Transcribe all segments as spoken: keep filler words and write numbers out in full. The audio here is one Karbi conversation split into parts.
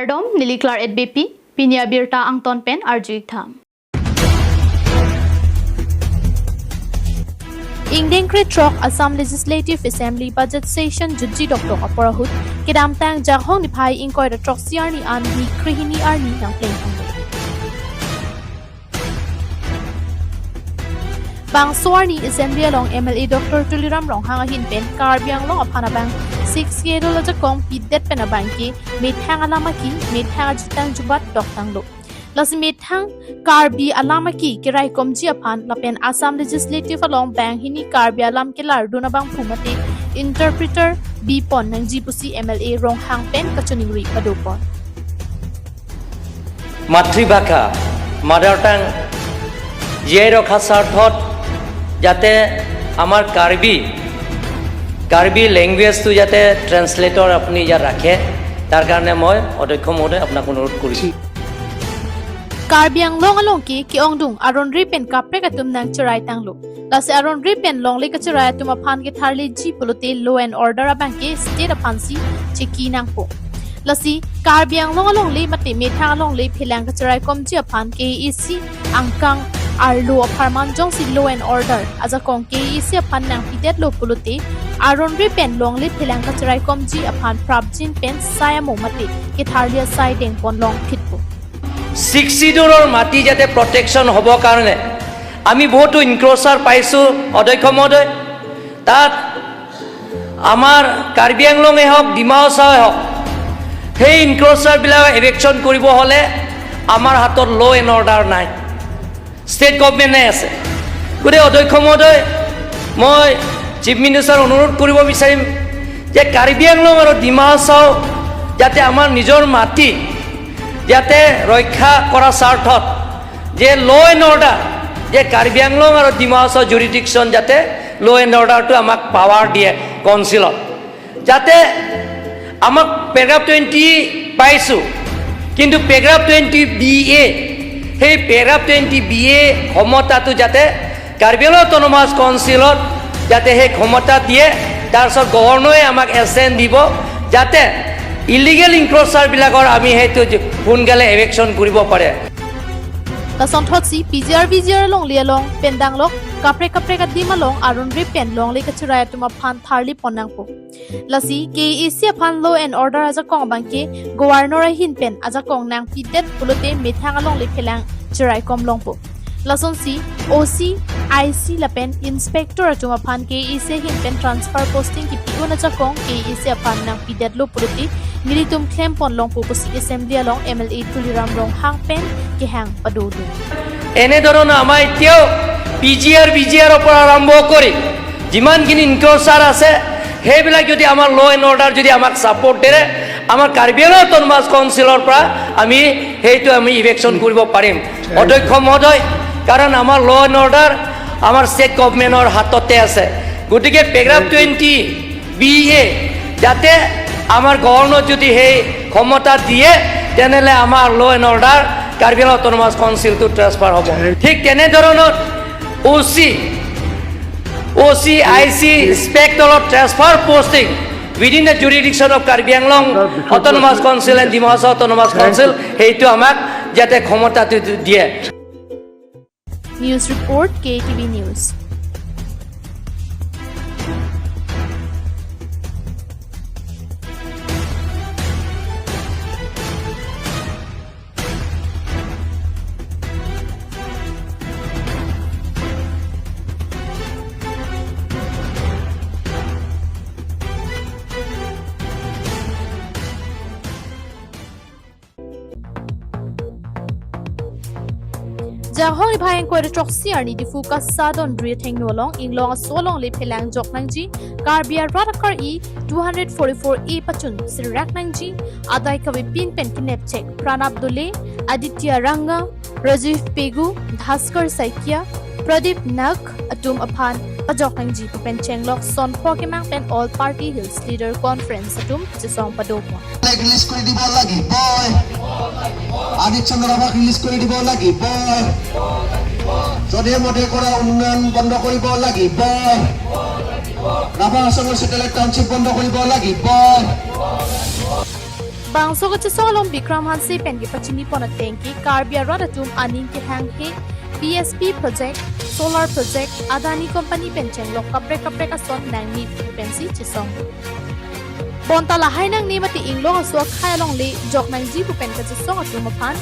Kardom, neli Claret Beypi, pini abirta angton pen arju-ik tha. Ingdeng krethrok Assam Legislative Assembly Budget Session jutji dokdok apor ahut, kedamtang Jakhong niphai ingkoi ra throksi arni an ni krehini arni nangpleng tanglo. Bangso arni Assembly along M L A Doctor Tuliram Ronghang ahin pen Karbi Anglong aphan abang Sixth Schedule ajakong pidet pen abangke methang alam aki, methang ajutang jubat doktanglo. Lasi methang Karbi alam aki keraikomji aphan lapen Assam Legislative along banghini Karbi alam kelardun abangphu mate interpreter bipon nangji pusi M L A Ronghang pen kachiningri padopon. মাতৃভাষা, mother tongue, জীয়াই ৰখাৰ স্বাৰ্থত যাতে আমাৰ কাৰ্বি কাৰ্বি লেংগুৱেজটো যাতে ট্ৰেন্সলেটৰ আপুনি ইয়াত ৰাখে, তাৰ কাৰণে মই অধ্যক্ষ মহোদয় আপোনাক অনুৰোধ কৰিছোঁ। Karbi Anglong along ke ke-ongdung aron re pen kaprek atum nangcherai tanglo. Lasi aron re pen longle kacherai atum aphan ketharliji pulote law and order abangke state aphansi cheki nangpo. Lasi Karbi Anglong alongle mate methang alongle phelang kacharaikomji aphan K A A C angkang arlo apharman jongsi law and order ajakong K A A C aphan nangpidetlo pulote aron re pen longle phelang kacharaikomji aphan prapjin pen sai amo mate ketharli asai dengpon longphitpo. Six চিডুলৰ মাটি যাতে প্ৰটেকশ্যন হ'ব কাৰণে আমি বহুতো ইনক্ৰ'চাৰ পাইছোঁ অধ্যক্ষ মহোদয়। তাত আমাৰ কাৰ্বি আংলঙে হওক, ডিমা হাছাওৱে হওক, সেই ইনক্ৰ'চাৰবিলাক এভিকশ্যন কৰিব হ'লে আমাৰ হাতত ল' এণ্ড অৰ্ডাৰ নাই, ষ্টেট গভৰ্ণমেণ্টে আছে। গতিকে অধ্যক্ষ মহোদয়, মই চিফ মিনিষ্টাৰ অনুৰোধ কৰিব বিচাৰিম যে কাৰ্বি আংলং আৰু ডিমা হাছাও যাতে আমাৰ নিজৰ মাটি যাতে ৰক্ষা কৰাৰ স্বাৰ্থত যে ল' এণ্ড অৰ্ডাৰ, যে কাৰ্বি আংলং আৰু ডিমা হাছাও জুৰিডিকশ্যন যাতে ল' এণ্ড অৰ্ডাৰটো আমাক পাৱাৰ দিয়ে কাউন্সিলত, যাতে আমাক পেৰাগ্ৰাফ টুৱেণ্টি পাইছোঁ, কিন্তু পেৰাগ্ৰাফ টুৱেণ্টি বি এ, সেই পেৰাগ্ৰাফ টুৱেণ্টি বি এ ক্ষমতাটো যাতে কাৰ্বি আংলং অট'নমাছ কাউন্সিলত যাতে সেই ক্ষমতা দিয়ে, তাৰপিছত গভৰ্ণৰে আমাক এছেণ্ট দিব, যাতে ইলিগেল ইনক্ৰ'চাৰবিলাকৰ আমি সেইটো সোনকালে এভিকশ্যন কৰিব পাৰে। Lasonthotsi P G R V G R alongle along pen danglok kaprek kaprek adim along aron re pen longle kacherai atum aphan tharlipon nangpo. Lasi K A A C aphan law and order ajakong abangke governor ahin pen ajakong nangpidet pulote methang alongle phelang cheraikom longpo. Lasonsi O C, I C lapen inspector atum aphan K A A C ahin pen transfer posting kipi-un ajakong K A A C aphan nangpidetlo pulote nelitum klempon longpo pusi assembly along M L A Tuliram Ronghang pen kehang padodun. এনেধৰণৰ আমাৰ এতিয়াও P G আৰ, ভি জি আৰৰ পৰা আৰম্ভ কৰি যিমানখিনি ইনক্ৰ'চাৰ আছে, সেইবিলাক যদি আমাৰ ল' এণ্ড অৰ্ডাৰ যদি আমাক ছাপোৰ্ট দিয়ে, আমাৰ কাৰ্বি আংলং অট'নমাছ কাউন্সিলৰ পৰা আমি সেইটো আমি ইভিকশ্যন কৰিব পাৰিম অধ্যক্ষ মহোদয়। কাৰণ আমাৰ ল' এণ্ড অৰ্ডাৰ আমাৰ ষ্টেট গভৰ্ণমেণ্টৰ হাততে আছে। গতিকে পেৰাগ্ৰাফ টুৱেণ্টি বি এ যাতে আমাৰ গভৰ্ণৰ যদি সেই ক্ষমতা দিয়ে, তেনেহ'লে আমাৰ ল' এণ্ড অৰ্ডাৰ কাৰ্বি আংলং অট'নমাছ কাউন্সিলটো ট্ৰেন্সফাৰ হ'ব। ঠিক তেনেধৰণৰ অ চি, অ চি, আই চি, ইনস্পেক্টৰৰ transfer posting within the jurisdiction of Karbi Anglong Autonomous Council and Dima Hasao Autonomous Council, সেইটো আমাক যাতে ক্ষমতাটো দিয়ে। News report, K T V News. Jakhong niphai ingkoi ra throksi arni Diphu Kasadon Ri athengno along inglong aso alongle phelang jok nangji, Karbi arat akar-i two hundred forty-four A pachun sirrak nangji, adai kavepin pen kenepchek Pranab Dole, Aditya Ranga, Rajiv Pegu, Bhaskar Saikia, Pradip Nag atum aphan pajok nangji pu pen chenglok sonpho kemang pen All Party Hills Leader Conference atum chesong padopon. Release কৰি দিব লাগিবই। আদিত চন্দ্ৰ ৰাভাক ৰিলিজ কৰি দিব লাগিবই। যধে মধে কৰা উন্নয়ন বন্ধ কৰিব লাগিবই। ৰাভা হাছঙৰ চেটেলাইট টাউনশ্বিপ বন্ধ কৰিব লাগিবই। Bangso kachesong along Bikram Hanse pen kepachini pon ateng ke Karbi arat atum aning kehanghe P S P project, solar project, Adani company pen chenglok kaprek kaprek ason nangni pu pensi chesong. Bonta lahai nangne mate inglong aso akhei along le jok nangji pu pen kachesong atum aphan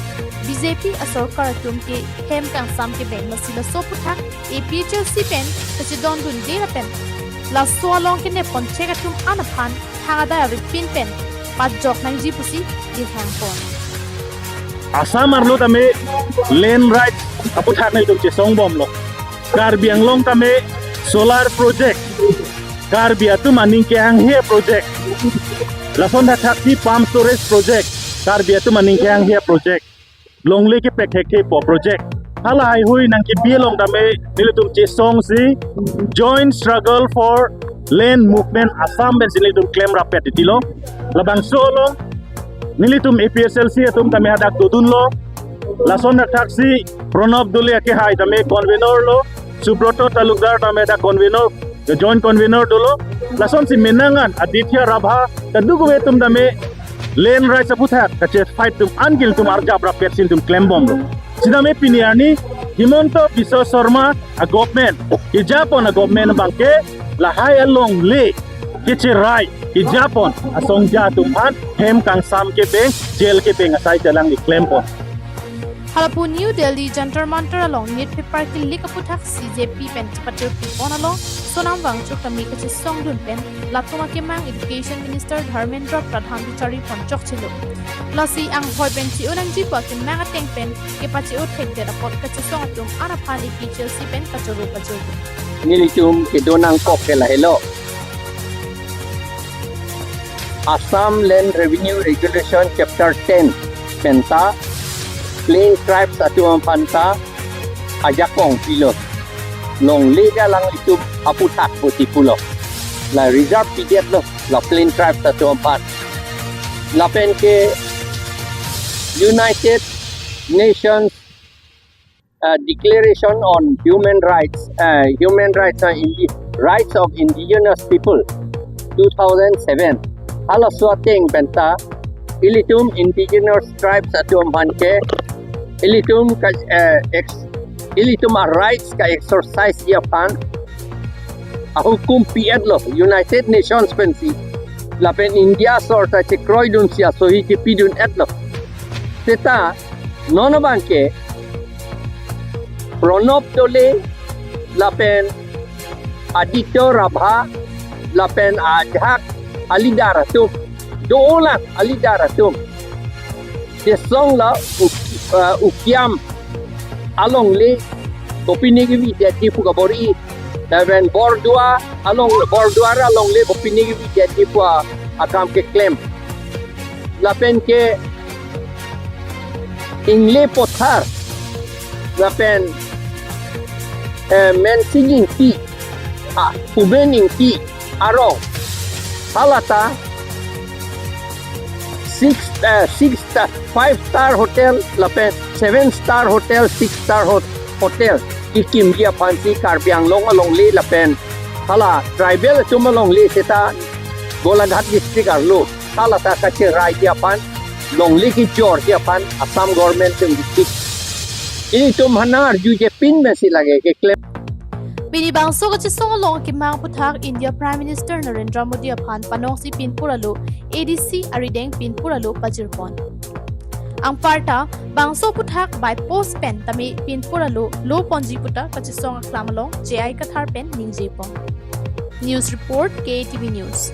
B J P asorkar atum ke hem kangsam kebeng masi laso aphuthak A P H L C pen kachedondunde lapen laso along kenep ponchek atum an aphan thang adai aripin pen pajok nangji pusi dihang pon. Assam arlo tame land rights aphuthak nelitum chesong bomlo. Karbi Anglong tame solar project, Karbi atum aning kehanghe project, lason thakthaksi pump storage project, Karbi atum aning kehanghe project, longle kepek hekthepo project. Halahai hui nangkebi along tame nelitum chesongsi Joint Struggle for Land Movement Assam pensi nelitum klem rapet titilo. Labangso along nelitum A P H L C atum tame hadak dodunlo. Lason thakthaksi Pranab Dole akehai tame convener lo, Subroto Talukdar tame dak convener, joint convener dolo. Lasonsi menang an Aditya Rabha, kadokave atum tame land rights aphuthak kache fight atum an ke nelitum arjap rapetsi nelitum klem bomlo. Sitame pini arni Himanta Biswa Sarma a government, keja pon a government abangke lahai alongle kecherai, keja pon asongja atum aphan hem kangsam kebeng, jail kebeng asai chelang keklem pon. Halapu New Delhi Jantar Mantar along newspaper kilik aphuthak C J P pen patirpi pon along Sonam Wangchuk tame kachesongdun pen latum akemang Education Minister Dharmendra Pradhan bichari pon chokchelo. Lasi anghoi pen che-o nangji pu akemang ateng pen kepache-o thekdet apot kachesong atum an aphan A P H L C pen kachoro pajok. Nelitum kedo nangkok ke lahelo. Assam Land Revenue Regulation Chapter ten penta Plain Tribes atum aphanta ajakong pilo. Longle ke alanglitum aphuthak pusi pulo. La reserve pidetlo la Plain Tribes atum aphan. Lapen ke United Nations uh, Declaration on Human Rights, uh, Human Rights and Indi- Rights of Indigenous People, two thousand seven. Halaso ateng penta ilitum indigenous tribes atum aphan ke ilitum ka, uh, ex, ilitum a rights ka exercise ji aphan ahukum pi-etlo United Nations pensi, lapen India sorkar chekroidunsi asohi kepidun-etlo. Seta non abangke Pranab Dole lapen Aditya Rabha lapen ajahak a leader atum, dolang a leader atum, chesonglo Uk- uh, Ukiam alongle kopine kevidetji pu kabor-i, lapen Bordua along, Borduar alongle kopine kevidetji pu a- akam keklem. Lapen ke Ingle Pothar, lapen, eh, Mensing Ingti, ah, Uben Ingti arong, halata six, eh, six star, five star hotel lapen seven star hotel, six star hot- hotel kekimji aphansi Karbi Anglong alongle lapen hala tribal atum alongle seta Golaghat district arlo halata kacheraiji aphan, longle kejorji aphan Assam government atum diktik. Ilitum aphan nang arjuje pin pensi lake keklem. Pini bangso kachesong along akemang aphuthak India Prime Minister Narendra Modi aphan panongsi pinpur alo A D C arideng pinpur alo pajirpon. Anparta bangso aphuthak by post pen tame pinpur alo lo ponji puta kachesong aklam along J I Kathar pen ningje pon. News report, K T V News.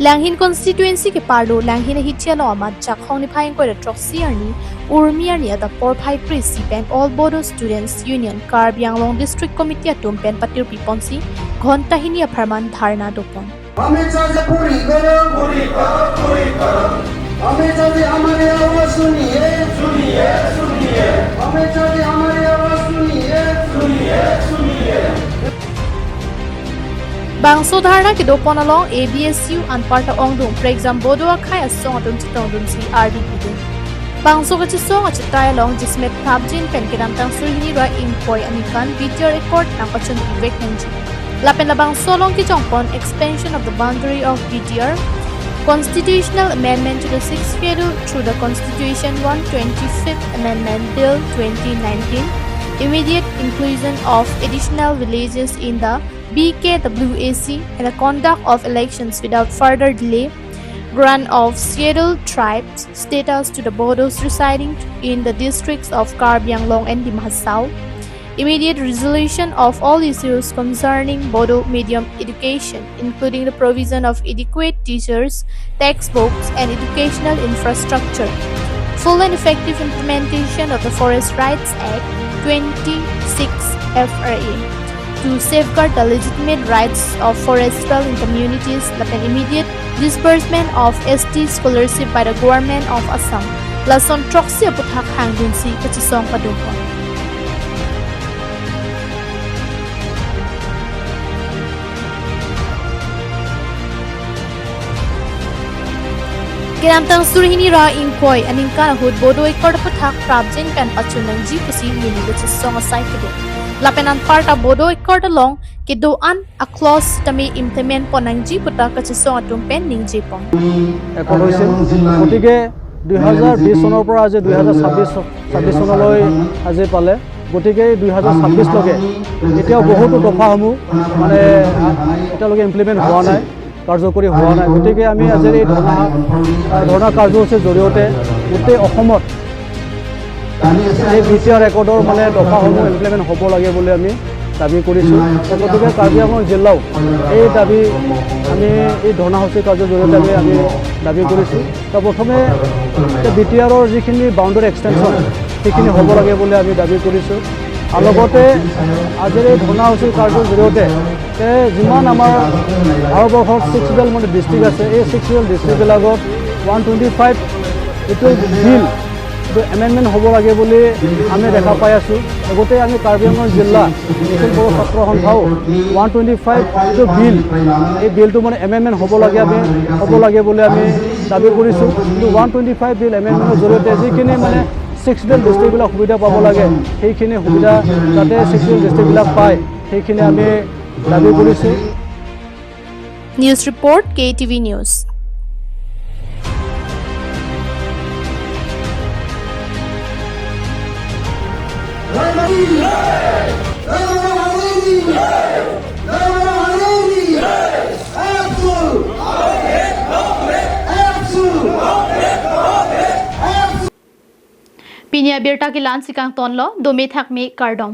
Langhin constituency keparlo Langhin ahithi along amat Jakhong niphai ingkoi ra throksi arni Urmi arni adap porphai kre-isi pen All Bodo Students Union Karbi Anglong District Committee atum pen patirpi ponsi ghonta hini apharman dharna dopon. हमें चाहिए पूरी करो, पूरी करो, पूरी करो। हमें चाहिए हमारी आवाज सुनिए, सुनिए, सुनिए। हमें चाहिए हमारी आवाज सुनिए, सुनिए, सुनिए। Bangso dharna kedopon along A B S U anparta ongdung prekjam Bodo akhei asong atum chetongdunsi ardi pidun. Bangso kachesong achetai along jasemet prapjin pen kedamtang suri hini ra ingkoi aningkan B T R Accord nangpachun vek nangji. Lapen labangso along kejongpon expansion of the boundary of B T R, constitutional amendment to the Sixth Schedule through the Constitution one twenty-fifth Amendment Bill twenty nineteen, immediate inclusion of additional villages in the B K W A C, and the conduct of elections without further delay, grant of Scheduled Tribes status to the Bodos residing in the districts of Karbi Anglong and Dima Hasao, immediate resolution of all issues concerning Bodo medium education, including the provision of adequate teachers, textbooks, and educational infrastructure. Full and effective implementation of the Forest Rights Act twenty-six F R A to safeguard the legitimate rights of forest dwelling communities, lapen immediate disbursement of S T scholarship by the Government of Assam. Lason throksi aputhak hangdunsi kachesong padopon. Kedamtang suri hini ra ingkoi aningkan ahut Bodo Accord aputhak prapjin pen pachun nangji pusi neli kachesong asai kedo. Lapen anparta Bodo Accord along kedo-an a-clause tame implement pon nangji puta kachesong atum pen ningjepon. Accord হৈছে। গতিকে দুই হাজাৰ বিশ চনৰ পৰা আজি দুই হাজাৰ ছাব্বিছ, ছাব্বিছ চনলৈ আজি পালে। গতিকে এই দুই হাজাৰ ছাব্বিছলৈকে এতিয়াও বহুতো দফাসমূহ মানে এতিয়ালৈকে ইমপ্লিমেণ্ট হোৱা নাই, কাৰ্যকৰী হোৱা নাই। গতিকে আমি আজিৰ এই ধৰ্ণা, আহ, ধৰ্ণা কাৰ্যসূচীৰ জৰিয়তে গোটেই অসমত এই বি টি আৰ একৰ্ডৰ মানে দফাসমূহ ইমপ্লিমেণ্ট হ'ব লাগে বুলি আমি দাবী কৰিছোঁ। গতিকে কাৰ্বি আংলং জিলাও এই দাবী আমি এই ধৰ্ণাসূচী কাৰ্যৰ জৰিয়তে আমি, আমি দাবী কৰিছোঁ। তো প্ৰথমে এতিয়া বি টি আৰৰ যিখিনি বাউণ্ডেৰী এক্সটেনশ্যন, সেইখিনি হ'ব লাগে বুলি আমি দাবী কৰিছোঁ। আৰু লগতে আজিৰ এই ধৰ্ণাসূচীৰ কাৰ্যৰ জৰিয়তে যে যিমান আমাৰ ভাৰতবৰ্ষত ছিক্স শ্বিডিউল মানে ডিষ্ট্ৰিক্ট আছে, এই ছিক্স শ্বিডিউল ডিষ্ট্ৰিক্টবিলাকত ওৱান টুৱেণ্টি ফাইভ এইটো বিল, এইটো এমেণ্ডমেণ্ট হ'ব লাগে বুলি আমি দেখা পাই আছোঁ। লগতে আমি কাৰ্বি আংলং জিলা নিখিল বড়ো ছাত্ৰ সন্থাও ওৱান টুৱেণ্টি ফাইভ এইটো বিল, এই বিলটো মানে এমেণ্ডমেণ্ট হ'ব লাগে, আমি হ'ব লাগে বুলি আমি দাবী কৰিছোঁ। কিন্তু ওৱান টুৱেণ্টি ফাইভ বিল এমেণ্ডমেণ্টৰ জৰিয়তে যিখিনি মানে ছিক্স শ্বিডিউল ডিষ্ট্ৰিক্টবিলাক সুবিধা পাব লাগে, সেইখিনি সুবিধা যাতে ছিক্স শ্বিডিউল ডিষ্ট্ৰিক্টবিলাক পায়, সেইখিনি আমি দাবী কৰিছোঁ। News report, K T V News. Pini abirta ke la-ansi kangtonlo, dome thakme, kardom.